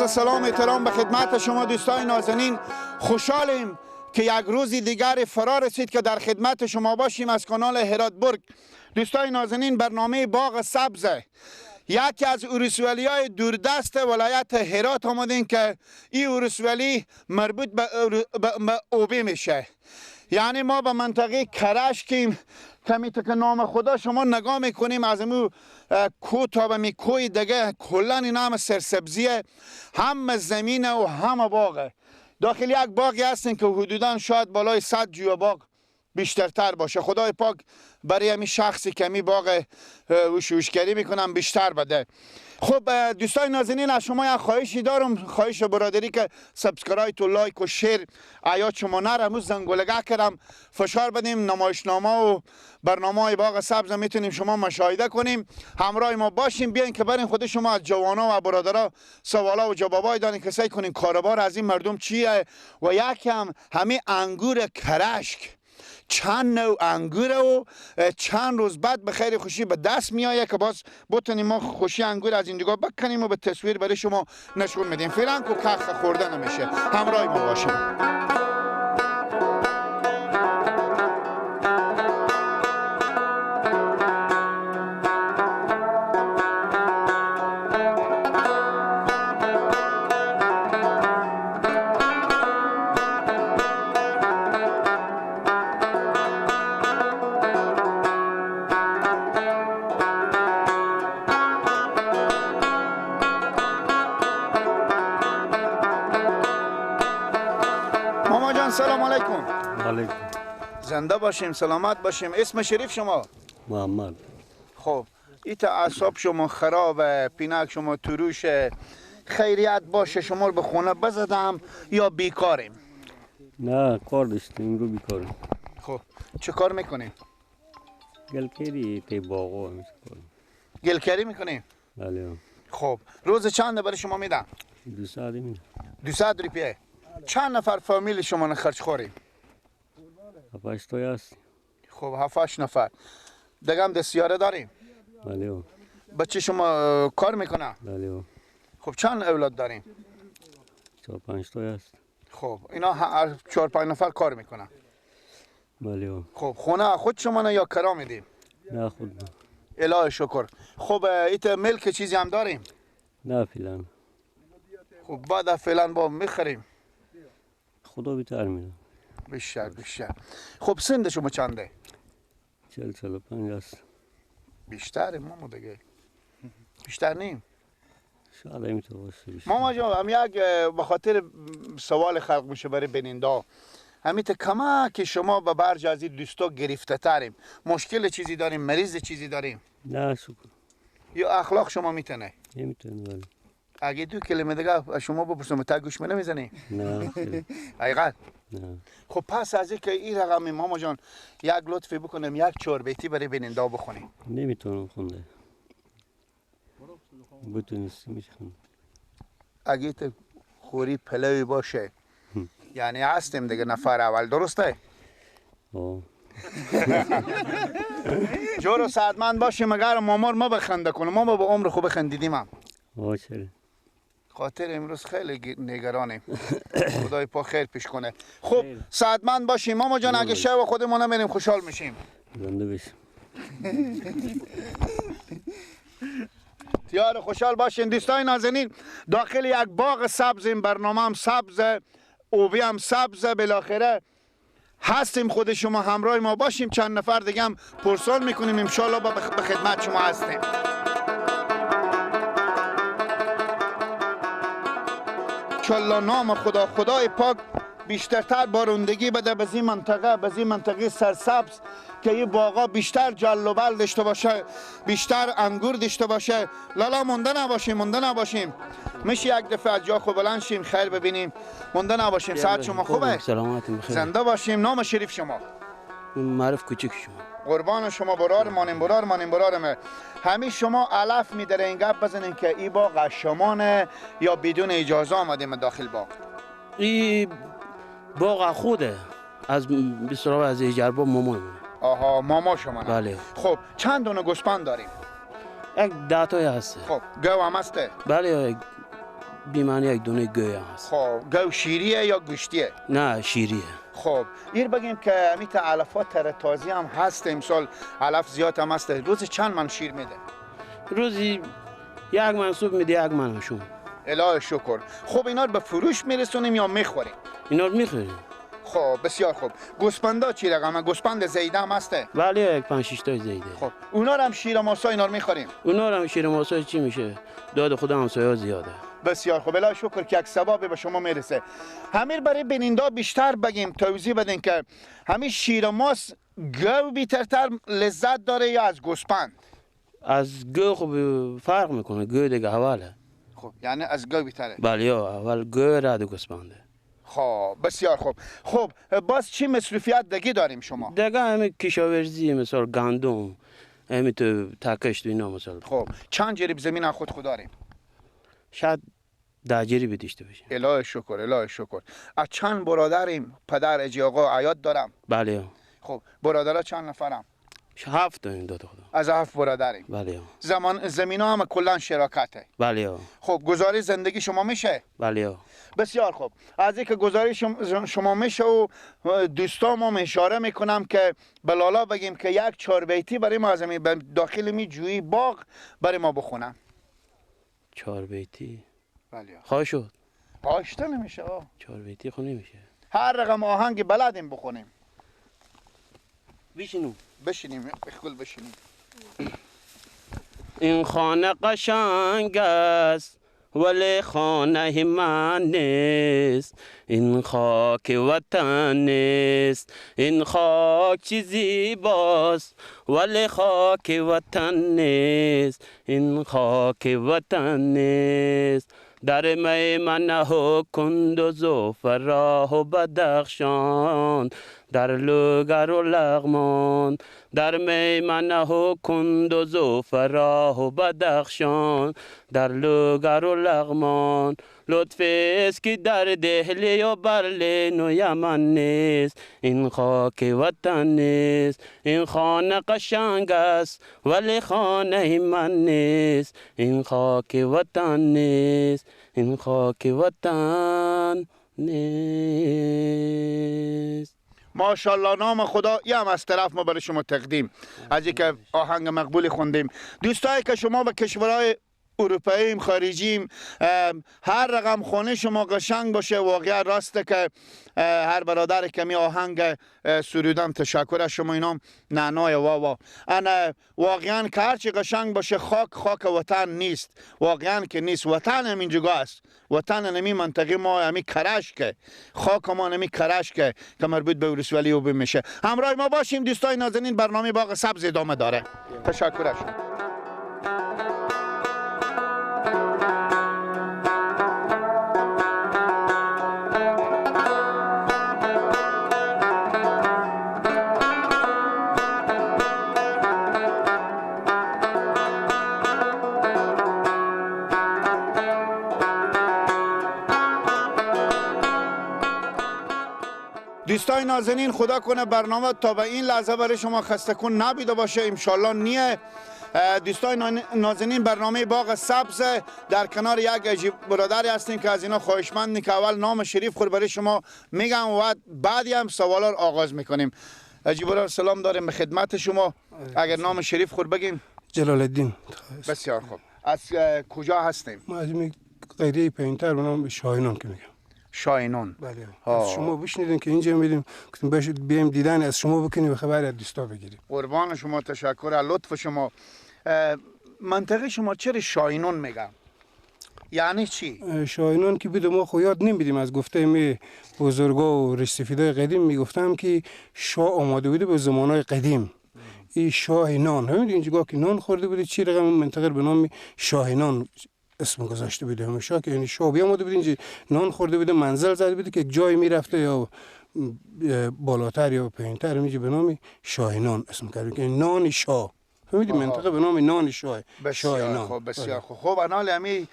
عرض سلام احترام به خدمت شما دوستای نازنین. خوشحالیم که یک روز دیگر فرا رسید که در خدمت شما باشیم از کانال هرات برگ. دوستای نازنین، برنامه باغ سبز یکی از ولسوالی های دوردست ولایت هرات آمدیم که این ولسوالی مربوط به اوبه میشه. یعنی ما به منطقه کرشکیم کمی که نام خدا شما نگاه میکنیم از امو کو تا به میکوی دیگه کلا این هم سرسبزیه، هم زمینه و هم باغه. داخل یک باغی هستیم که حدوداً شاید بالای 100 جوی باغ بیشترتر باشه. خدای پاک برای همین شخصی که می باغ وشوشگری میکنم بیشتر بده. خب دوستای نازنین، از شما یک خواهشی دارم، خواهش برادری که subscribe و like و share ایات شما نره، زنگولگه کردم فشار بدیم. نمایشنامه و برنامه های باغ سبز میتونیم شما مشاهده کنیم. همراه ما باشیم، بیاین که برین خود شما از جوانا و برادرها سوالا و جوابای دارین که سعی کنین کاروبار از این مردم چیه و یکم همه انگور کرشک چند نوع انگور و چند روز بعد به خیر خوشی به دست میآید که باز بتونیم ما خوشی انگور از این دیگه بکنیم و به تصویر برای شما نشون میدیم. فعلا که کخ خورده نمیشه، همراه ما باشیم. سلام علیکم. علیکم. زنده باشیم، سلامت باشیم. اسم شریف شما؟ محمد. خب ایتا اعصاب شما خرابه، پینک شما تروشه، خیریت باشه شما رو به خونه بزدم یا بیکاریم؟ نه کار داشتیم، رو بیکاریم. خب چه کار میکنیم؟ گلکری تی باغو همیشه کار. گلکری میکنیم؟ بله. خب روز چند برای شما میدم؟ 200 میدم. 200 روپیه. چند نفر فامیل شما خرج خوریم؟ 7 تای هست. خب 7 نفر. دیگه هم دستیاره داریم؟ بله. بچه شما کار میکنه؟ بله. خب چند اولاد داریم؟ 4 5 تای هست. خب اینا 4 5 نفر کار میکنن؟ بله. خب خونه خود شما یا کرا میدیم؟ نه خود. الهی شکر. خب ایت ملک چیزی هم داریم؟ نه فعلا. خب بعد فعلا با میخریم. خدا بیتر میده. بیشتر بیشتر. خب سند شما چنده؟ 40 45 است. بیشتر ماما دیگه. بیشتر نیم. شاید اینطور باشه. ماما جان هم یک به خاطر سوال خلق میشه برای بیننده. همیت کما که شما به برج از این دوستا گرفته تریم. مشکل چیزی داریم، مریض چیزی داریم؟ نه شکر. یا اخلاق شما میتونه؟ نمیتونه ولی. اگه دو کلمه دیگه شما بپرسم تا گوش من نمیزنی؟ نه. حقیقت؟ نه. خب پس از اینکه این رقم ماما جان یک لطفی بکنم، یک 4 بیتی برای بیننده بخونیم. نمیتونم خونده. بتونستی میشه خونده. اگه تو خوری پلوی باشه یعنی هستیم دیگه نفر اول، درسته؟ آه. جور و سعدمند باشیم. اگر مامار ما بخنده کنه، ما با عمر خوب خندیدیم هم. چرا؟ خاطر امروز خیلی نگرانیم. خدای پا خیر پیش کنه. خب سعدمند باشیم ماما جان. اگه شب خودمون میریم خوشحال میشیم. زنده باشیم. تیار خوشحال باشین دوستای نازنین. داخل یک باغ سبز، این برنامه هم سبز، اوبی هم سبز، بالاخره هستیم. خود شما همراه ما باشیم. چند نفر دیگه هم پرسان میکنیم ان شاءالله به خدمت شما هستیم. انشالله نام خدا، خدای پاک بیشترتر باروندگی بده به این منطقه، به این منطقه سرسبز که این باغا بیشتر جل و بل داشته باشه، بیشتر انگور داشته باشه. لالا مونده نباشیم، مونده نباشیم. میشه یک دفعه از جا خو بلند شیم، خیر ببینیم. مونده نباشیم. ساعت شما خوبه؟ سلامت بخیر. زنده باشیم. نام شریف شما؟ معرف کوچک شما. قربان شما، برار مانیم، برار مانیم، برار. همین شما علف میداره این گپ بزنین که ای باغ شمانه یا بدون اجازه آمدیم داخل باغ؟ ای باغ خوده از بسرا از اجربا مامان. آها ماما شما. بله. خب چند دونه گوسفند داریم؟ یک 10 تای هست. خب گاو هم هسته؟ بله بیمعنی یک دونه گوی هست. خب گو شیریه یا گوشتیه؟ نه شیریه. خب ایر بگیم که همیت علفات تر تازی هم هست، امسال علف زیاد هم هست. روز چند من شیر میده؟ روزی یک من صبح میده، یک من شوم. الهی شکر. خب اینا رو به فروش میرسونیم یا میخوریم؟ اینا رو میخوریم. خب بسیار خوب. گوسفندا چی رقمه؟ گوسفند زیده هم هسته؟ بله یک 5 6 تا زیده. خب اونا رو هم شیر ماسا اینا رو میخوریم؟ اونا رو هم شیر ماسا چی میشه؟ داد خدا همسایه‌ها زیاده. بسیار خوب، الهی شکر که یک ثوابی به شما میرسه. همین برای بیننده بیشتر بگیم، توضیح بدین که همین شیر ماس گو بیترتر لذت داره یا از گوسفند؟ از گو خب فرق میکنه، گو دیگه اوله. خب یعنی از گو بیتره؟ بله اول گو رد گوسفنده. خب بسیار خوب. خب باز چی مصروفیت دیگه داریم شما؟ دیگه همین کشاورزی، مثال گندم، همین تو تکشت و اینا مثال. خب چند جریب زمین خود خود داریم؟ شاید 10 جریب داشته باشیم. الهی شکر، الهی شکر. از چند برادریم؟ پدر اجی آقا عیاد دارم؟ بله. خب برادرها چند نفرم؟ 7 داریم داد خدا. از 7 برادریم. بله. زمان زمینا هم کلا شراکته. بله. خب گزارش زندگی شما میشه؟ بله. بسیار خوب. از اینکه گزارش شما میشه و دوستام هم اشاره میکنم که بلالا بگیم که یک 4 بیتی برای ما از داخل می جویی باغ برای ما بخونم. 4 بیتی؟ بله. خواه شد. آشته نمیشه. 4 بیتی خو نمیشه. هر رقم آهنگ بلدیم بخونیم. بشینیم. بشینیم، بخل بشینیم. این خانه قشنگ است ولی خانه من نیست، این خاک وطن نیست، این خاک چی زیباست ولی خاک وطن نیست، این خاک وطن نیست. در میمنه و کندز و فراه و بدخشان، در لوگر و لغمان، در میمنه و کندز و فراه و بدخشان، در لوگر و لغمان. لطف است که در دهلی و برلین و یمن نیست، این خاک وطن نیست، این خانه قشنگ است ولی خانه من نیست، این خاک وطن نیست، این خاک وطن نیست. ماشاءالله، نام خدا. یه هم از طرف ما برای شما تقدیم از اینکه آهنگ مقبول خوندیم. دوستایی که شما به کشورهای اروپاییم خارجیم، هر رقم خانه شما قشنگ باشه، واقعا راسته که هر برادر کمی آهنگ سرودم تشکر از شما. اینام نعنای واوا انا واقعا که هرچی قشنگ باشه خاک خاک وطن نیست، واقعا که نیست. وطن همین جگاه است، وطن نمی منطقه ما همی کرشک، خاک ما نمی کرشک که مربوط به ولسوالی و میشه. همراه ما باشیم دوستای نازنین، برنامه باغ سبز ادامه داره. تشکر از شما. دوستای نازنین، خدا کنه برنامه تا به این لحظه برای شما خسته کن نبیده باشه، انشالله نیه. دوستای نازنین، برنامه باغ سبز در کنار یک عجیب برادری هستیم که از اینا خواهشمندیم که اول نام شریف خود برای شما میگم و بعدی هم سوالا رو آغاز میکنیم. عجیب برادر سلام داریم به خدمت شما. اگر نام شریف خود بگیم. جلال الدین. بسیار خوب. از کجا هستیم؟ ما از قریه پایین‌تر به نام شاهینان که میگم. شاینون. بله. از شما بشنیدیم که اینجا میریم، گفتیم باشید بیایم دیدن از شما بکنیم و خبر از دوستا بگیریم. قربان شما، تشکر از لطف شما. منطقه شما چرا شاینون میگم؟ یعنی چی؟ شاینون که بود ما خو یاد نمیدیم، از گفته می بزرگا و ریش سفیدای قدیم میگفتم که شاه آماده بوده به زمانهای قدیم. این شاه نان، همین اینجا که نان خورده بوده، چی رقم منطقه به نام شاهینان اسم گذاشته بوده. همیشه که یعنی شاه بیامده بوده اینجا نان خورده بوده، منزل زده بوده که جای میرفته یا بالاتر یا پایینتر، اینجا به نام شاهینان اسم کرده که نان شاه. فهمیدی؟ منطقه به نام نان شاه. بسیار خوب، بسیار خوب. خب انال همی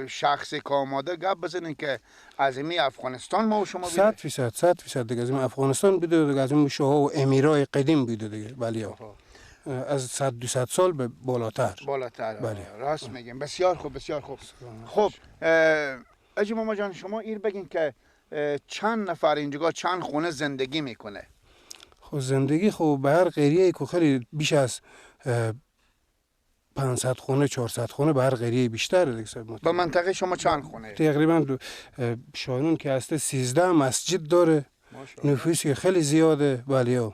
شخصی که آماده گپ بزنین که از می افغانستان ما و شما 100% 100% دیگه از افغانستان بوده دیگه، از این شاه و امیرای قدیم بوده دیگه. بله. از 100 200 سال به بالاتر. بله. راست میگیم. بسیار خوب بسیار خوب. خب اجی ماما جان شما ایر بگین که چند نفر اینجا چند خونه زندگی میکنه؟ خب زندگی خب به هر قریه که خیلی بیش از 500 خونه 400 خونه به هر قریه بیشتر دیگه. با منطقه شما چند خونه؟ تقریبا شاهنون که هسته 13 مسجد داره، نفوسی خیلی زیاده. بله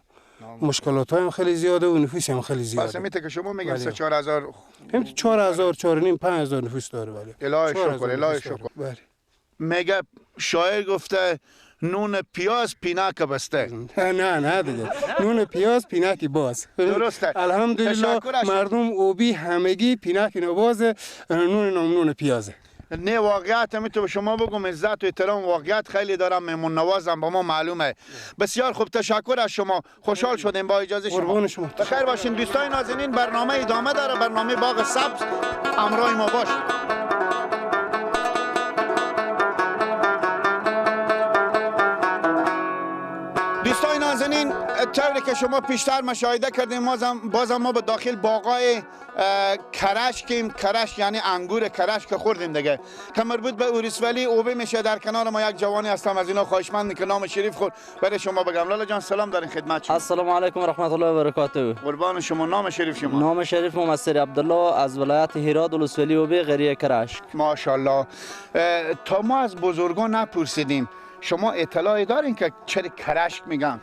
مشکلات هم خیلی زیاده و نفوس هم خیلی زیاده. پس میته که شما میگم 3 4000 هم 4000 4.5 5000 نفوس داره. بله الهی شکر الهی شکر. بله میگه شاعر گفته نون پیاز پیناک بسته. نه نه دیگه نون پیاز پیناکی باز. درسته. الحمدلله مردم اوبی همگی پیناکی نباز، نون نون پیازه. نه واقعیت میتونم شما بگم عزت و احترام واقعیت خیلی دارم، مهمون نوازم با ما معلومه. بسیار خوب تشکر از شما، خوشحال شدیم با اجازه شما. قربان شما. بخیر باشین دوستای نازنین. برنامه ادامه داره، برنامه باغ سبز همراه ما باشید. دوستای نازنین طوری که شما پیشتر مشاهده کردیم بازم ما به داخل باغای کرشکیم. کرشک یعنی انگور کرشک که خوردیم دیگه که مربوط به اوریسولی اوبه میشه. در کنار ما یک جوانی هستم از اینا خواهشمند که نام شریف خود برای شما بگم. لالا جان سلام دارین خدمت شما. السلام علیکم و رحمت الله و برکاته. قربان شما. نام شریف شما؟ نام شریف محمد عبدالله از ولایت هرات ولسوالی اوبه قریه کرشک. ماشاءالله. تا ما از بزرگان نپرسیدیم شما اطلاعی دارین که چرا کرشک میگم؟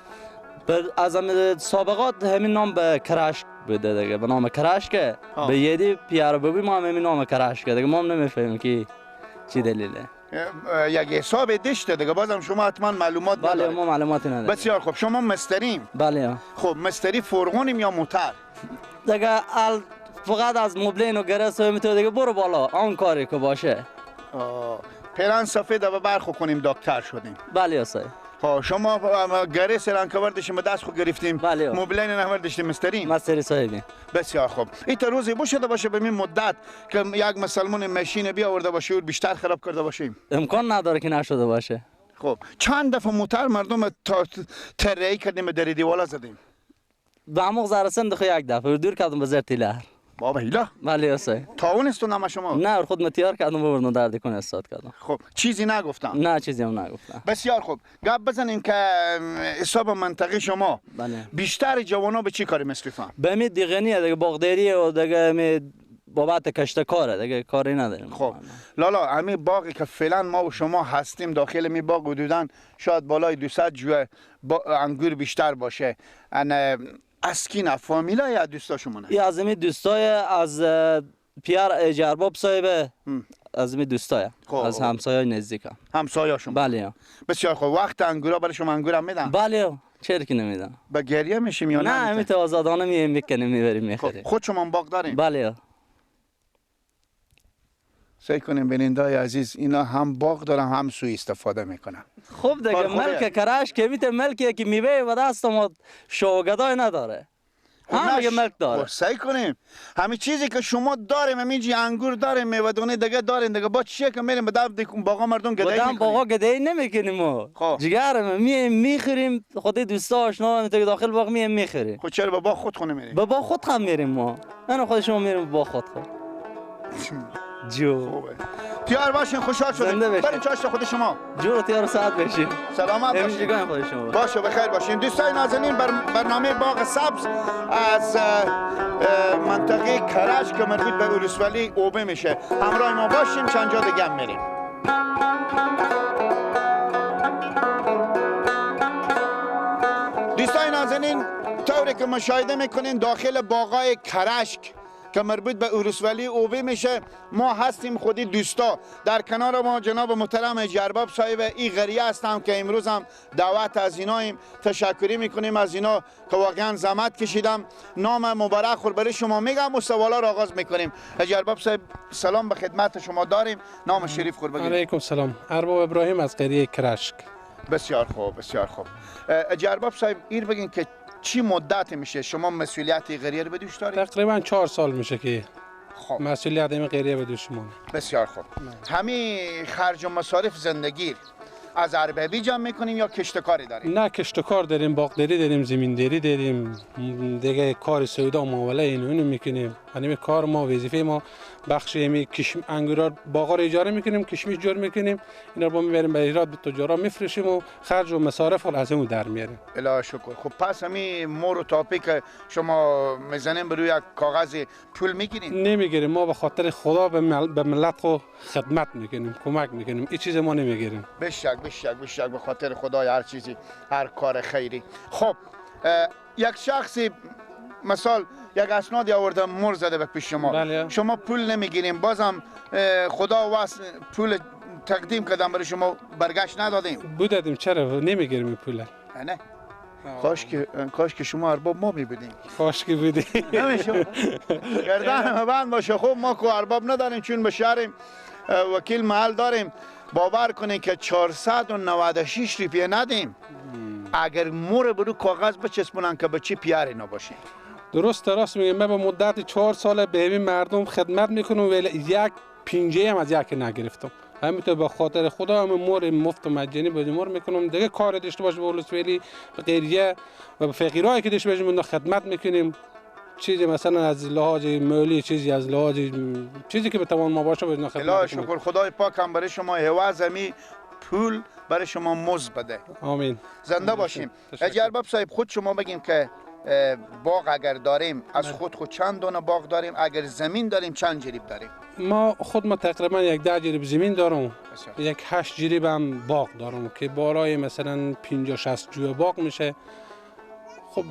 از سابقات همین نام به کرشک بوده دیگه، به نام کرشک. به یدی پیار ببی ما هم همین نام کرشک دیگه، ما هم نمیفهمیم که چی دلیله. یک حساب دشته دیگه، بازم شما حتما معلومات ندارید. بله ما معلوماتی نداریم. بسیار خوب. شما مستریم؟ بله. خب مستری فرغونیم یا موتر؟ دیگه فقط از مبلین و گرس و دیگه برو بالا آن کاری که باشه. پیران سفید و برخو کنیم دکتر شدیم. بله آسای. خب شما گره سرانکور داشتیم به دست خود گرفتیم. بله. مبلین نهور داشتیم مستریم. مستری صاحبی. بسیار خوب. این تا روزی بوشده باشه به این مدت که یک مسلمان ماشین بیاورده باشه و بیشتر خراب کرده باشیم. امکان نداره که نشده باشه. خب چند دفعه موتر مردم تا تره‌ای کردیم در دیوالا زدیم. به عمق زرسن دخو یک دفعه دور کردم به زر تیلر. بابا هیلا؟ بله آسای. تاونستون نام شما؟ نه خود متیار کردم ببردم درد کنه استاد کردم. خب چیزی نگفتم؟ نه چیزی هم نگفتم. بسیار خوب. گپ بزنیم که حساب منطقه شما. بله. بیشتر جوانا به چی کاری مصرفن؟ به می دیغنیه دیگه، باغداریه و دیگه می بابت کشت کاره دیگه، کاری نداریم. خب لالا همین باغی که فعلا ما و شما هستیم داخل می باغ حدوداً شاید بالای 200 جوه انگور بیشتر باشه. از کی نه فامیلا یا دوستا شما نه؟ یا از می دوستای از پیار جرباب صاحب، از می دوستای از همسایه نزدیکم. همسایه شما؟ بله. بسیار خوب. وقت انگورا برای شما انگور هم میدن؟ بله چرا که نمیدن. با گریه میشیم یا نه؟ نه همین تو آزادانه میایم میکنیم میبریم میخریم. خود شما باغ داریم؟ بله. سعی کنیم بینندای عزیز اینا هم باغ دارن هم سوء استفاده میکنن. خب دیگه ملک کرش که میته ملکیه که میوه و دست ما شوگدای نداره. هم دیگه ملک داره. سعی کنیم همین چیزی که شما داریم، همینجی انگور داریم، میوه دونه دیگه داریم دیگه، با چیه که میریم به دم باغا مردم گدایی میکنیم؟ باغا گدایی نمیکنیم ما. جگرم میایم میخوریم، خود دوستا آشنا هم داخل باغ میایم میخوریم. خب چرا به باغ خود خونه میریم؟ به باغ خود هم میریم ما. من خود شما میریم به باغ خود خود. جو خوبه. تیار باشین، خوشحال شدیم. بریم چاشت خود شما. جو تیار ساعت بشین. سلامت باشین. خود شما. باشه بخیر باشین. دوستای نازنین برنامه باغ سبز از منطقه کرج که مربوط به ولسوالی اوبه میشه. همراه ما باشین، چند جا دیگه هم میریم. دوستای نازنین طوری که مشاهده میکنین داخل باغای کرشک که مربوط به ولسوالی اوبه میشه ما هستیم، خودی دوستا. در کنار ما جناب محترم جرباب صاحب این قریه هستم که امروز هم دعوت از ایناییم، تشکری میکنیم از اینا که واقعا زحمت کشیدم. نام مبارک خور برای شما میگم و سوالا را آغاز میکنیم. جرباب صاحب سلام به خدمت شما داریم، نام شریف خور بگید. علیکم سلام، ارباب ابراهیم از قریه کرشک. بسیار خوب بسیار خوب. جرباب صاحب ایر بگین که چی مدت میشه شما مسئولیت قریه رو به دوش دارید؟ تقریبا 4 سال میشه که خب مسئولیت این قریه به دوش مونه. بسیار خوب. همین خرج و مصارف زندگی از اربابی جمع میکنیم یا کشتکاری داریم؟ نه کشتکار داریم، باغداری داریم، زمینداری داریم، دیگه کار سودا و معامله اینو میکنیم. یعنی کار ما، وظیفه ما بخش می کشم انگورا باغا رو اجاره میکنیم، کشمش جور میکنیم، اینا رو میبریم به هرات به تجارا میفروشیم و خرج و مصارف رو از اون در میاریم. الهی شکر. خب پس همین مور و تاپی که شما میزنیم بر روی یک کاغذ پول میگیریم؟ نمیگیریم، ما به خاطر خدا به ملت خو خدمت میکنیم، کمک میکنیم، این چیز ما نمیگیریم. بشک بشک بشک، به خاطر خدای هر چیزی، هر کار خیری. خب یک شخصی مثال یک اسنادی آورده مر زده به پیش شما، بله. شما پول نمیگیریم، بازم خدا واس پول تقدیم کردم برای شما، برگشت ندادیم. بودیم، چرا نمیگیریم پول؟ نه کاش که شما ارباب ما میبودیم. کاش که بودیم. نمیشه گردن بند باشه. خب ما که ارباب نداریم، چون به شهریم وکیل محل داریم. باور کنین که 496 روپیه ندیم اگر مور برو کاغذ بچسبونن که به چی پیاری نباشیم. درست راست میگم. من به مدت 4 سال به این مردم خدمت میکنم ولی یک پینجه هم از یک نگرفتم. همینطور به خاطر خدا هم مور مفت و مجانی به مور میکنم. دیگه کار داشته باشه به ولسوالی، به غیریه و به فقیرایی که داشته باشیم خدمت میکنیم. چیزی مثلا از لحاظ مالی، چیزی از لحاظ چیزی که به توان ما باشه به خدمت. الهی شکر خدای پاک هم برای شما عوض می پول برای شما مزد بده. آمین. زنده باشیم. اجی ارباب صاحب، خود شما بگیم که باغ اگر داریم از خود چند دونه باغ داریم، اگر زمین داریم چند جریب داریم؟ ما خود ما تقریبا یک 10 جریب زمین دارم، یک 8 جریب هم باغ دارم که بالای مثلا 50-60 جوه باغ میشه. خب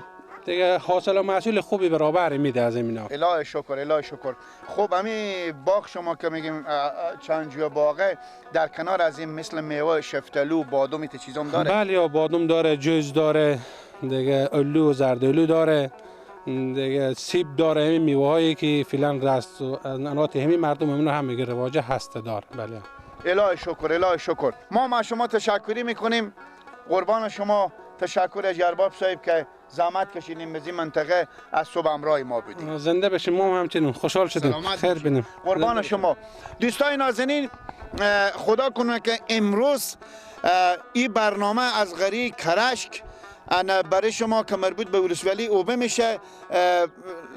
دیگه حاصل و محصول خوبی برابر میده از اینا. الهی شکر، الهی شکر. خب همین باغ شما که میگیم چند جوه باغه، در کنار از این مثل میوه شفتالو، بادام، این چیزام داره؟ بله، بادام داره، جوز داره، دیگه الو و زردآلو داره، دیگه سیب داره. همین میوه هایی که فعلا رست و انات همین مردم همون هم میگه رواجه هست داره. بله. الهی شکر، الهی شکر. ما شما تشکری میکنیم، قربان شما. تشکر از ارباب صاحب که زحمت کشیدیم به این منطقه از صبح همراه ما بودیم. زنده بشیم، ما همچنین خوشحال شدیم. خیر بینیم. قربان شما. دوستای نازنین، خدا کنه که امروز این برنامه از غری کرشک برای شما که مربوط به ولسوالی اوبه میشه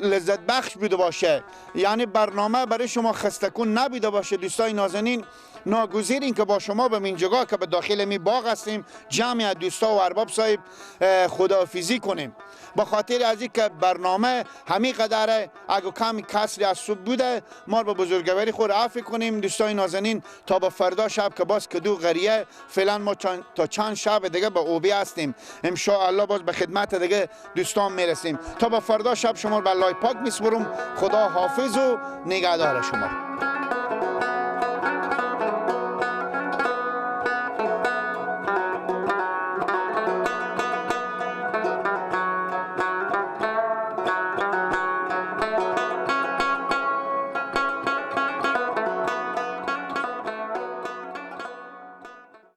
لذت بخش بوده باشه، یعنی برنامه برای شما خسته کن نبوده باشه. دوستای نازنین، ناگزیرین که با شما به اینجا که به داخل می باغ هستیم جمع دوستا و ارباب صاحب خداحافظی کنیم، با خاطر از اینکه برنامه همین قدره، اگه کمی کسری از صبح بوده ما به بزرگواری خود عفو کنیم. دوستای نازنین، تا با فردا شب که باز کدو قریه، فعلا ما تا چند شب دیگه با اوبی هستیم، ان شاء الله باز به خدمت دیگه دوستان میرسیم. تا با فردا شب شما رو به الله پاک میسپرم. خدا حافظ و نگهدار شما.